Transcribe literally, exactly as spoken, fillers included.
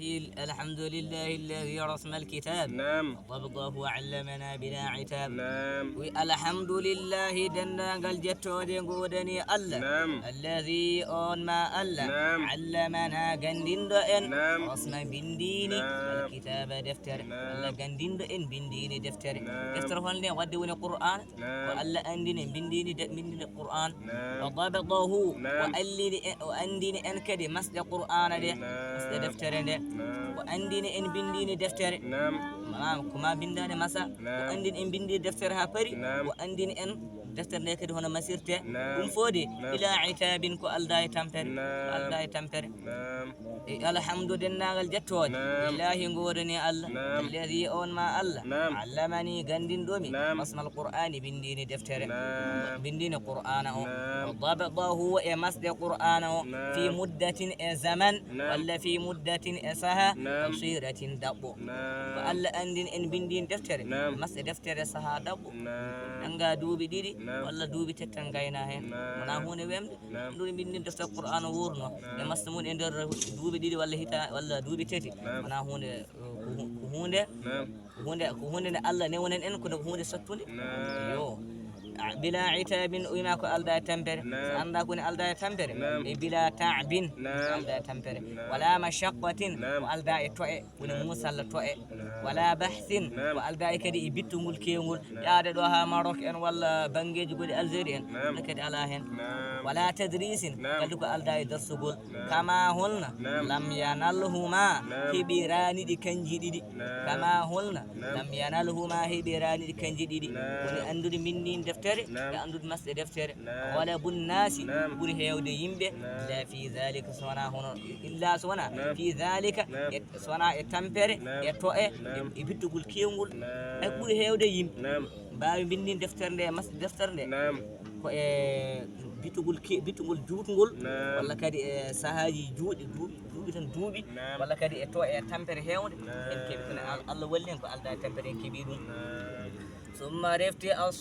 الحمد لله الذي رسم الكتاب. Naam. ضبطه علمنا بلا عتاب. Naam. Wi alhamdulillahi, denndaangal jettooje ngoodani Allah. Naam. Alladi on ma Allah. Naam. Allamana, gandindo en. Naam. Osma, bindini. Naam. Alkitaba, deftere. Naam. Allah gandindo en bindini deftere. Naam. Deftere holnde wadde woni Qur'an. Ko Naam. Allah andini en bindini de bindini Qur'an. Naam. Wa dabatahu, Naam. o allini en, o andini en kadi masɗe Qur'ana de, Naam. masɗe deftere nde. Naam. O andini en bindini deftere. Naam. Maanaam ko ma bindani masa, o Naam. andini en bindi deftere ha pari, Naam. o andini en deftere nde kadi hono masirte. Naam. Ɗum fof de, Naam. bila itabin, ko alda e tampere. Naam. Alda e tampere. Naam. E alhamdu, denndaangal jettooje. Naam. Lillahi, ngoodani Allah. Naam. Alladi, on ma Allah. Naam. Allamani, gandinɗomi. Naam. Asmal Qur'ani, bindini deftere. Naam. Bindini Qur'ana o. Naam. Dabatahu, e masɗe Qur'ana o. Naam. Fi muddatin, e zaman. Naam. Walla fi muddatin, e saha. Naam. Qasiratin, daɓɓo. Ko Naam. Allah andini en bindin deftere. Naam. Masɗe deftere saha daɓɓo. Naam. Nanga duuɓi ɗiɗi Naam. walla duuɓi tati tan gayna hen. Naam. Wona hunde wemde. Naam. Ɗum bindin deftere Qur'ana wurno. Naam. E masɗe mum e nder duuɓi ɗiɗi walla hita walla duuɓi tati. Naam. Wona hunde, ko hu-, ko hunde, Naam. ko hunde, ko hunde nde Allah newnen en, kono ko hunde sattunde. Naam. Yo. A, bila itabin, o wima ko alda e tampere. Naam. So anda ko woni alda e tampere. Naam. E bila ta'bin, Naam. alda e tampere. Naam. Wala mashaqqatin, Naam. ko alda e to'e, woni musalla to'e. Naam. Wala bahsin, Naam. ko alda e kadi e bittugol kewgol. Naam. Yaade ɗo ha Maroc en walla banggueji goɗɗi Algérie en. Naam. Ɗum kadi ala hen. Naam. Wala tadrisin, Naam. kadi ko alda e darsugol. Naam. Kama holna, Naam. lam yanalhuma, Naam. heɓirani ɗi kanji ɗiɗi. Naam. Kama holna, Naam. lam yanalhuma, heɓirani ɗi kanji ɗiɗi. Naam. Woni andude bindin deftere, Naam. e andude masɗe deftere. Naam. Wala bunnasi, Naam. ɓuri hewde yimɓe. Naam. La fi zalika, so wona hono, illa so wona, Naam. fi zalika, Naam. e, so wona e tampere, Naam. e to'e, Naam. e, e bittugol kewgol. Naam. E ɓuri hewde yimɓe. Naam. Mbawi bindin deftere nde, mas-, deftere nde. Naam. Ko e bitugol ke-, bitugol juutngol, Naam. Walla kadi e sahaaji juuɗi, duuɓi, duuɓi tan duuɓi, Naam. Walla kadi e to e tampere heewnde. Naam. En keɓi ɗum, Al-, Allah walli en ko alda e tampere en keɓi ɗum. Naam. Summa refti al